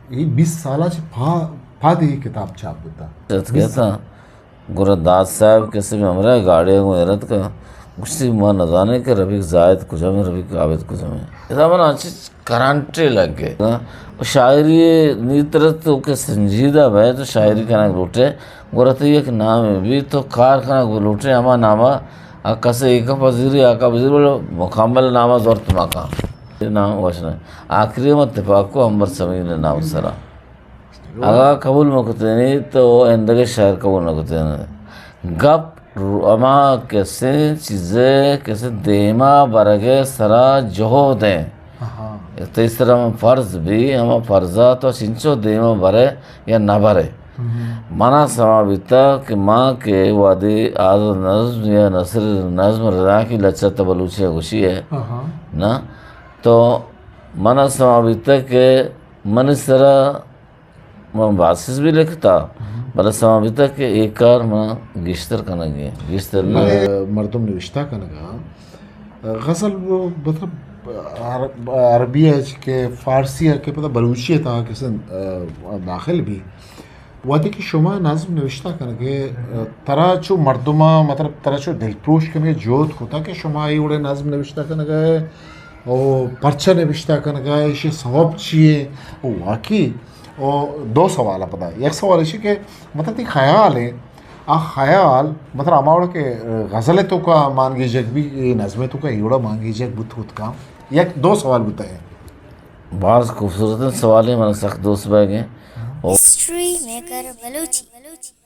اے بیست سال ءَ چہ پا-، پد اے کتاب چاپ بوتا۔ ات کہتا، گڑا داد صاحب کسے بھی ہمراہ گاڑی گوں ایرت کا، گوشتی، ما نزانے کہ رفیق زاہد کجا میں، رفیق عابد کجا میں۔ ادا من انچ کرنٹے لگ گئے۔ و شاعری نیترت تو کہ سنجیدہ بئے تو شاعری کنگ لوٹے، گڑا تو یک نام بھی تو کار کنگ لوٹے، ہما ناما آ کسے ایک پذیری، آ کا پذیری، بولو مکمل ناما زورت مکان۔ نام وش نہ۔ آخری ما تپاکو امبر سمیر نام سرا۔ اگاں قبول مہ کتینی تو اندگہ شاعر قبول نہ کتینی۔ گپ رو-، ہما کسیں چیزے کسیں دیما برگے سرا جہد ایں۔ تئی سرا ہما فرض بی، ہما فرضا تو چنچو دیما برے یا نہ برے۔ منا سما بیتا کہ ما کہ وہدے آزاد نظم یا نثر نظم رضا کی لچہ تا بلوچی گوشی ہے نا، تو منا سما بیتا کہ من سرا من باسس بھی لکھتا، بلے سما بیتا کہ اے کار من گیشتر کنگی، گیشتر نہ۔ بلے مردم نوشتہ کنگا، غزل و مطلب عرب-، عربی ہے کہ فارسی ہے کہ پتہ بلوچی ہے تا کسن، آ، داخل بھی۔ وہدے کہ شما نظم نوشتہ کنگے، ترا چو مردما مطلب ترا چو دلپروش کنگے جہد کتا کہ شما اے وڑے نظم نوشتہ کنگے، او پرچہ نوشتہ کنگا، ایشی سبب چیے؟ او واقعی او دو سوال ءَ پدا۔ یک سوال ایشی کہ مطلب تئی خیال ہے، آ خیال مطلب ہما وڑا کہ غزل توکا مانگیجگ بھی، اے نظم توکا اے وڑا مانگیجگ بوت کت کا؟ یک دو سوال بوتا ہے۔ باز خوبصورت سوال ہے، من سخت دوست بہ گئے۔ History maker Balochi.